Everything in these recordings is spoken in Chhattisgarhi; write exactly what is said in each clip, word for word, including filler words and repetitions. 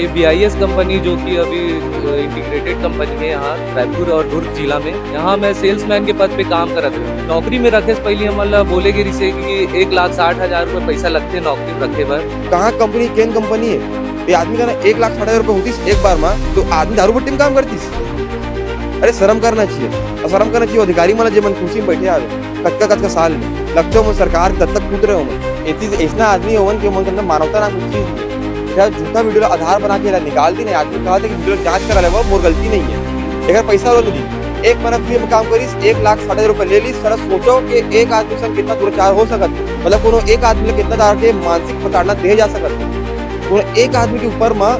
ये बी आई एस कंपनी, जो कि अभी, अ, इंटीग्रेटेड कंपनी है यहाँ रायपुर और दुर्ग जिला में। यहाँ मैं सेल्समैन के पद पे काम करत रहे। नौकरी में रखे से पहले हमन ला बोले गे रिसे कि एक लाख साठ हजार रुपये पैसा लगथे नौकरी में रखे बर। कहाँ कंपनी, केन कंपनी है? ये आदमी का ना एक लाख साठ हजार रुपये होतीस एक बार मा, तो आदमी दारू भट्टी में काम करतीस। अरे, शर्म करना चाहिए, और शर्म करना चाहिए अधिकारी मन ला, जे मन कुर्सी में बैठे हवे कतका कतका साल में। लगते हो सरकार दत्तक पुत्र हो मन। ये चीज ऐसना आदमी हो मन के मन के अंदर मानवता नाम की चीज नहीं। क्या झूठा वीडियो ला आधार बना के ला निकाल दी, नहीं आदमी कहा था कि वीडियो जांच करा लेवा, मोर गलती नहीं है। अगर पैसा वाला मिली, एक महीना फ्री में काम करीस, एक लाख साठ हजार रुपये ले लीस, साला सोचो कि एक आदमी संग कितना दुराचार हो सकत है, मतलब कोनो एक आदमी ला कितना तरह के मानसिक प्रताड़ना दे जा सकत है, कोनो एक आदमी के ऊपर मा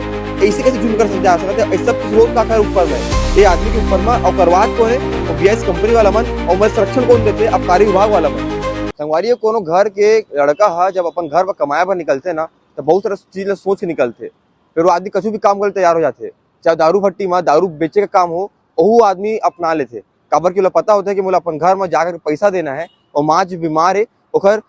ऐसे कैसे जुल्म कर सकते, जा सकते हैं? ऐसा कुछ रोज का कर ऊपर में, ये आदमी के ऊपर में, और करवात कौन है? वो बी आई एस कंपनी वाला मन, और मैं संरक्षण कौन देते? आबकारी विभाग वाला मन। संगवारी, कोनो घर के लड़का हा जब अपन घर पर कमाए बर निकलते ना, तो बहुत सारा चीज ला सोच के निकलते। फिर वो आदमी कछु भी काम करे तैयार हो जाते, चाहे दारू भट्टी में दारू बेचे का काम हो, वहू आदमी अपना लेते। काबर कि ओला पता होता है कि मोला अपन घर में जाकर पैसा देना है, और माँ जो बीमार है, ओकर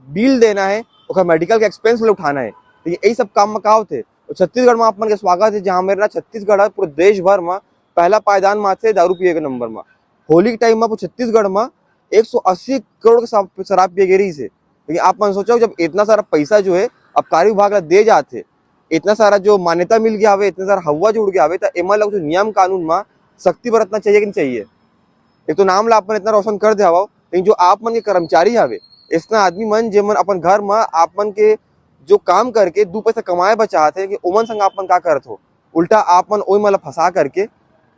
बिल देना है, ओकर मेडिकल के एक्सपेंस ला उठाना है। तो ये, यही सब काम में का होते। तो छत्तीसगढ़ में आप मन के स्वागत है, जहाँ मेरे ना छत्तीसगढ़ है, पूरे देश भर में पहला पायदान में आथे दारू पिए के नंबर में। होली के टाइम में छत्तीसगढ़ में एक सौ अस्सी करोड़ के शराब, शराब पिए गे रही से। लेकिन आप मन सोचो, जब इतना सारा पैसा जो है आबकारी विभाग ला दे जाते, इतना सारा जो मान्यता मिल गया हवे, इतना सारा हवा जुड़ गया हवे, तो एमन ला कुछ नियम कानून में सख्ती बरतना चाहिए कि नहीं चाहिए? एक तो नाम ला अपन इतना रोशन कर दे हवा, लेकिन जो आप मन के कर्मचारी हवे, इतना आदमी मन, जे मन अपन घर में आप मन के जो काम करके दू पैसा कमाए बर चाहत हे, कि ओमन संग आप मन का करत हो? उल्टा आप मन ओई मन ला फंसा करके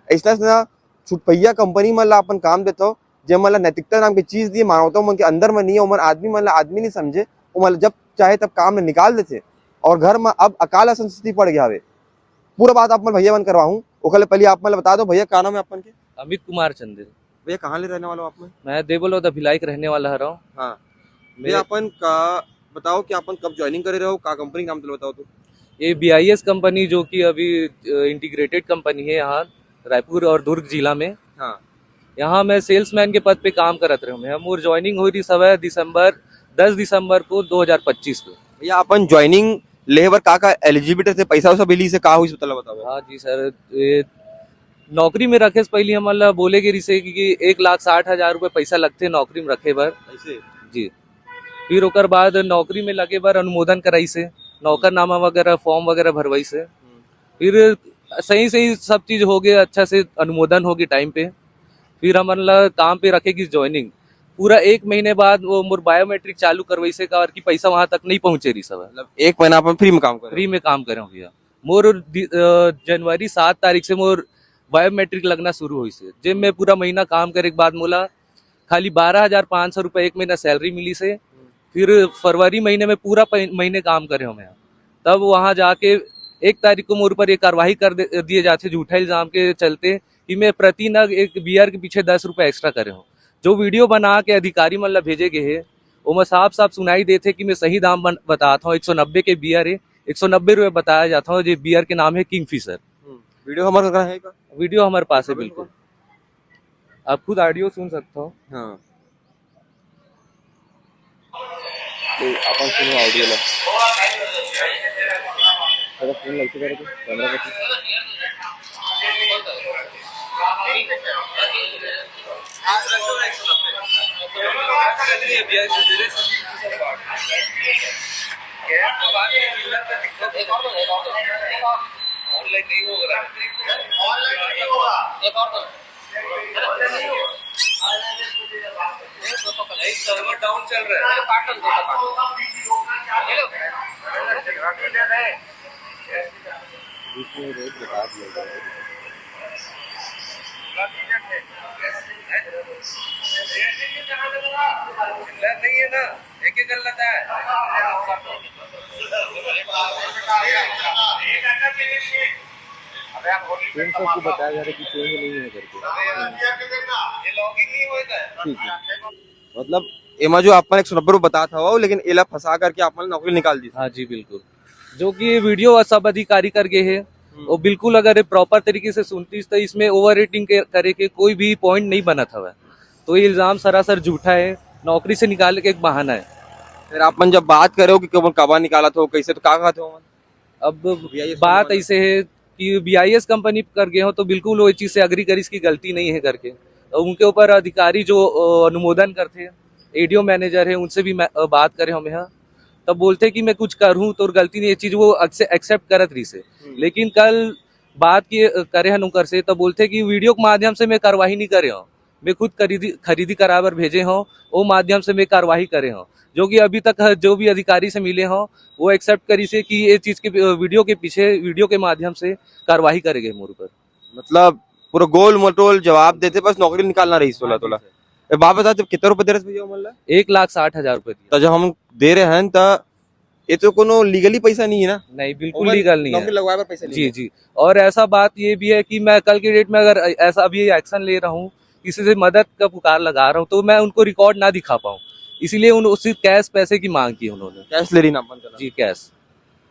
ऐसना, ऐसना छुटपैया कंपनी मन ला अपन काम देत हो, जे मन ला नैतिकता नाम के चीज दिए, मानवता मन के अंदर में नहीं है, ओमन आदमी मन ला आदमी नहीं समझे, ओमन ला जब चाहे तब काम ले निकाल देथे। और घर में अब अकाल असन स्थिति पड़ गया हवे। पूरा बात आप मन भैया मन करवाहूँ, ओकर ले पहले आप मन ला बता दो, भैया का नाम है अपन के? अमित कुमार चंदेल। भैया कहाँ ले रहने वाला हो आप मन? मैं देवलोदा भिलाई के रहने वाला हरव। हाँ। मैं भैया अपन का बताओ कि अपन कब ज्वाइनिंग करे रहो, का कंपनी नाम तो बताओ तो। ये बी आई एस कंपनी, जो कि अभी, अ, इंटीग्रेटेड कंपनी है यहाँ रायपुर और दुर्ग जिला में। हाँ। यहाँ मैं सेल्समैन के पद पे काम करत रहे हूँ। मोर ज्वाइनिंग हुई रही सवय दिसंबर, दस दिसंबर को दो हज़ार पच्चीस को। भैया अपन ज्वाइनिंग लेहे बर का का एलिजिबिलिटी से, पैसा वैसा भी ली से का हुई से, मतलब बताओ। हाँ जी सर, ये नौकरी में रखे से पहले हमन ला बोले गे रिसे कि, कि एक लाख साठ हजार रुपये पैसा लगथे नौकरी में रखे बर। ऐसे? जी। फिर ओकर बाद नौकरी में लगे बर अनुमोदन कराई से, नौकरनामा वगैरह, फॉर्म वगैरह भरवाई से। हम्म। फिर सही सही सब चीज हो गए, अच्छा से अनुमोदन हो गए टाइम पे। फिर हमन ला काम पे रखे गिस ज्वाइनिंग। पूरा एक महीने बाद वो मोर बायोमेट्रिक चालू करवाई से, काबर कि पैसा वहां तक नहीं पहुंचे रही सब। मतलब एक महीना अपन फ्री में काम करे? फ्री में काम करे हो भैया। मोर दि-, अ, जनवरी सात तारीख से मोर बायोमेट्रिक लगना शुरू होइस हे, जेम में पूरा महीना काम करे के बाद मोला खाली बारह हजार पाँच सौ रुपये एक महीना सैलरी मिलिस हे। फिर फरवरी महीने में पूरा पै-, महीने काम करे हो मैं। तब वहाँ जाके एक तारीख को मोर ऊपर ये कार्रवाई कर दे, दिए जाथे झूठा इल्जाम के चलते कि मैं प्रति नग एक बियर के पीछे दस रुपये एक्स्ट्रा करे हो। जो वीडियो बना के अधिकारी मन ला भेजे गए हे, ओमा साफ साफ सुनाई देथे कि मैं सही दाम बन-, बतात हूँ, एक सौ नब्बे के बियर हे, एक सौ नब्बे रुपये बताया जाता हूँ, जे बियर के नाम है किंगफिशर। हम्म, वीडियो हमारे पास है का? वीडियो हमारे पास है, बिल्कुल। आप खुद ऑडियो सुन सकते हो। हाँ। तो अपन सुनो ऑडियो ला। अगर फोन लग चुका है तो कैमरा पर। ऑनलाइन नहीं होगा। ऑनलाइन नहीं होगा। एक और दो। नहीं, सर्वर डाउन चल रहा है। हेलो। बीच में रेट बता दिया गया है। नहीं है ना, एक ही कर लेता है। चेंज सबको बताया जा रहा है कि चेंज नहीं है करके। ठीक है। मतलब एमा जो अपन एक सौ नब्बे रुपये बतात हवा, लेकिन एला फंसा करके आप मन नौकरी निकाल दी। हाँ जी, बिल्कुल। जो कि ये वीडियो सब अधिकारी कर गए हैं, हम्म। वो बिल्कुल अगर ये प्रॉपर तरीके से सुनती तो इसमें ओवर रेटिंग के, करे के कोई भी पॉइंट नहीं बनत हवा। तो ये इल्जाम सरासर झूठा है, नौकरी से निकाले के एक बहाना है। फिर आप मन जब बात करे हो कि कब, कबा निकालत हो, कैसे, तो का कहत हो? अब बात ऐसे है कि बीआईएस कंपनी कर गए हो तो बिल्कुल वो चीज़ से एग्री करिस कि गलती नहीं है करके। और उनके ऊपर अधिकारी जो, अ, अनुमोदन करते हैं, एडीओ मैनेजर है, उनसे भी मैं, अ, बात करे हम यहाँ, तब बोलते कि मैं कुछ करूँ तो गलती नहीं, ये चीज़ वो एक्सेप्ट करत रही से। लेकिन कल बात किए, अ, करे हैं उनकर से, तब बोलते कि वीडियो के माध्यम से मैं कार्रवाई नहीं करे हूँ, मैं खुद खरीदी, खरीदी कराए बर भेजे हूँ, वो माध्यम से मैं कार्रवाई करे हूँ। जो कि अभी तक ह-, जो भी अधिकारी से मिले हूँ, वो एक्सेप्ट करी से कि ये चीज़ के, अ, वीडियो के पीछे, वीडियो के माध्यम से कार्रवाई करे गए मोर ऊपर। मतलब पूरा गोल मटोल जवाब देते, बस नौकरी निकालना रही सोलह तोला। ए, बाप बता, जब कितना रुपए दे रहे थे भैया, मतलब? एक लाख साठ हजार रुपए दिया। तो जब हम दे रहे हैं, तो ये तो कोनो लीगली पैसा नहीं है ना? नहीं, बिल्कुल ओमन लीगल नहीं है। नौकरी लगवाए बर पैसा नहीं जी, है। जी। और ऐसा बात ये भी है कि मैं कल के डेट में अगर ऐसा अभी एक्शन ले रहा हूँ, किसी से मदद का पुकार लगा रहा हूँ, तो मैं उनको रिकॉर्ड ना दिखा पाऊँ, इसीलिए उन, उससे कैश पैसे की मांग की उन्होंने। कैश ले रही ना अपन का? जी, कैश।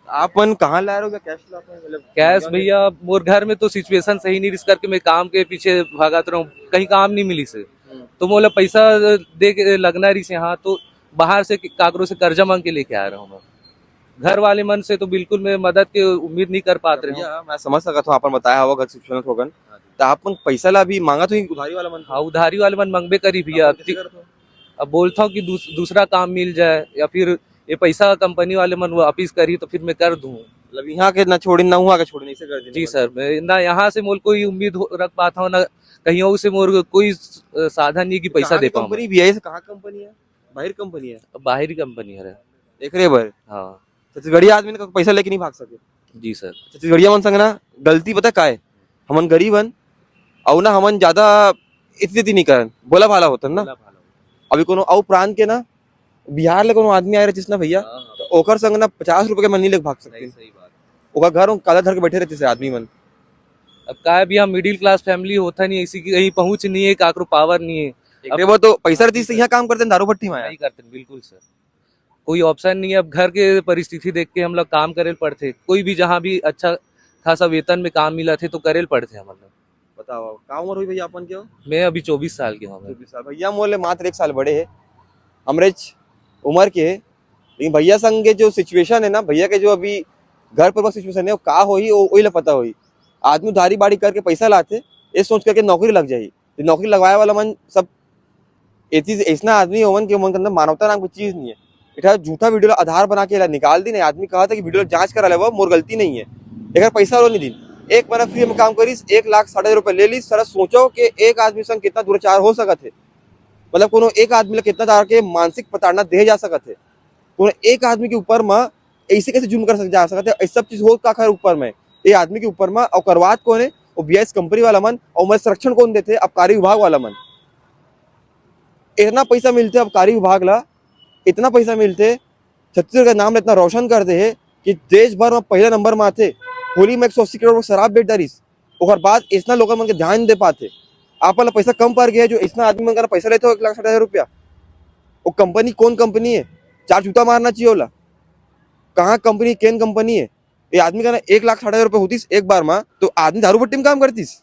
आप मन कहाँ ला रहे हो? क्या कैश ला रहे हो? मतलब कैश भैया, मोर घर में तो सिचुएशन सही नहीं, इस करके मैं काम के पीछे भागत रहूँ, कहीं काम नहीं मिली से। हम्म। तो मोला पैसा दे के लगना रही से, हाँ, तो बाहर से कि-, काकरो से कर्जा मांग के लेके आ रहा हूँ मैं। घर वाले मन से तो बिल्कुल मैं मदद के उम्मीद नहीं कर पात रहे हूँ। भैया, मैं समझ सकत हूँ, आपन बताया हवा घर सिचुएशन होगन। हाँ जी। तो आपन पैसा ला भी मांगा तो ही उधारी वाला मन। हाँ, उधारी वाले मन मांगबे करी भैया। आपन कैसे करत हो? अब बोलता हूँ कि दूस-, दूसरा काम मिल जाए या फिर ये पैसा कंपनी वाले मन वापिस करी तो फिर मैं कर दूँ। मतलब यहाँ के ना छोड़ी, ना वहाँ के छोड़ी, ऐसे कर देने जी वाले। सर, मैं ना यहाँ से मोर कोई उम्मीद हो, रख पाता हूँ, ना कहीं और से मोर कोई स-, साधन नहीं कि तो पैसा कहाँ दे की पाऊँ कंपनी मैं। भी है? ऐसे कहाँ कंपनी है? बाहर कंपनी है? बाहरी कंपनी है रे। एकरे बर? हाँ। छत्तीसगढ़िया आदमी ने पैसा लेके नहीं भाग सके। जी सर। छत्तीसगढ़िया मन संग ना गलती पता का है? हमन गरीब हन, अउ ना हमन ज्यादा इतनी नहीं करन, बोला भाला होतन ना। बोला भाला होतन। अभी कोनो अउ प्रांत के ना, बिहार ले कोनो आदमी आए रहिस ना भैया, हाँ, हाँ। तो ओकर संग ना पचास रुपए के मन नहीं लेके भाग सकते। नहीं, सही बात। ओकर घर काला धर के बैठे रहते से आदमी मन। अब का है भैया, मिडिल क्लास फैमिली होता नहीं, इसी की कहीं पहुंच नहीं है, काकरो पावर नहीं है। एकरे बर तो पैसा रहती से यहाँ काम करते हैं, दारू भट्टी में आया। नहीं करते, बिल्कुल सर। कोई ऑप्शन नहीं है। अब घर के परिस्थिति देख के हम लोग काम करे ल पड़थे। कोई भी जहाँ भी अच्छा खासा वेतन में काम मिला थे तो करे ल पड़थे हम लोग। बताओ, का उम्र हुई भैया अपन के हो? मैं अभी चौबीस साल के हूँ। चौबीस साल। भैया मोले मात्र एक साल बड़े है, हमरेच उम्र के है। लेकिन भैया संग के जो सिचुएशन है ना, भैया के जो अभी घर पर सिचुएशन है, वो का होही, वो, वही ला पता होही। आदमी उधारी बाड़ी करके पैसा लाथे, ये सोच करके नौकरी लग जाही। तो नौकरी लगवाए वाला मन सब एती अइसना आदमी ओमन के, ओमन के अंदर मानवता नाम की चीज नहीं है। एठा झूठा वीडियो ला आधार बना के एला निकाल दिन। आदमी कहा था कि वीडियो ला जांच करा लेवा, मोर गलती नहीं है। एकर पैसा लो नहीं दिन। एक महीना फ्री में काम करिस, एक लाख साठ हजार रुपए ले लीस। साला सोचो कि एक आदमी संग कितना दुराचार हो सकत है, मतलब कोनो एक आदमी ला कितना तार के मानसिक प्रताड़ना दे जा सकत है। कोनो एक आदमी के ऊपर म ऐसे कैसे जुल्म कर सक-, जा सकत है? ये सब चीज हो काखर ऊपर में, ये आदमी के ऊपर में, और करवात कौन है? वो बीआईएस कंपनी वाला मन, और मैं संरक्षण कौन देते? आबकारी विभाग वाला मन। इतना पैसा मिलते आबकारी विभाग ला, इतना पैसा मिलते, छत्तीसगढ़ का नाम इतना रोशन कर दे है कि देश भर में पहला नंबर में आते। होली में एक सौ अस्सी करोड़ शराब बेच डारिस, ओकर बाद इतना लोगन मन के ध्यान दे पाते। आप वाला पैसा कम पड़ गया है, जो इतना आदमी मन का पैसा लेते हो एक लाख साठ हजार रुपया। वो कंपनी कौन कंपनी है? चार जूता मारना चाहिए ओला। कहाँ कंपनी, केन कंपनी है? ये आदमी का ना एक लाख साठ हजार रुपये होतीस एक बार में, तो आदमी दारू भट्टी में काम करतीस।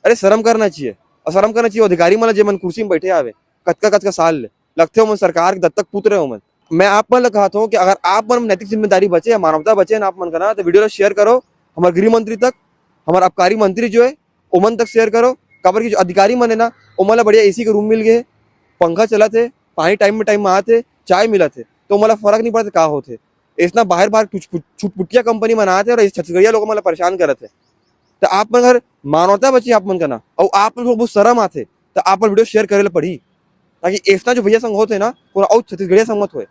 अरे शर्म करना चाहिए, और शर्म करना चाहिए अधिकारी मन, जे मन कुर्सी में बैठे आवे कतका कतका साल ले, लगथे ओमन सरकार के दत्तक पुत्र है ओमन। मैं आप मन ल कहत हूँ कि अगर आप मन में नैतिक जिम्मेदारी बचे या मानवता बचे ना आप मन का ना, तो वीडियो ला शेयर करो हमारे गृह मंत्री तक, हमारे आबकारी मंत्री जो है ओमन तक शेयर करो। काबर कि जो अधिकारी मन है ना, ओमन ला बढ़िया एसी के रूम मिल गए, पंखा चलत है, पानी टाइम में टाइम में आत है, चाय मिलत है, तो ओमन ला फर्क नहीं पड़त का होत है। इतना बाहर बाहर कुछ छुटपुटिया कंपनी मन आत है और इस छत्तीसगढ़िया लोग मन ला परेशान करत है। तो आप मन अगर मानवता बची आप मन का ना, और आप मन को बहुत शर्म आते, तो आप मन वीडियो शेयर करे ला पड़ी, ताकि ऐसा जो भैया संग होते ना, कोनो और छत्तीसगढ़िया संग मत होए।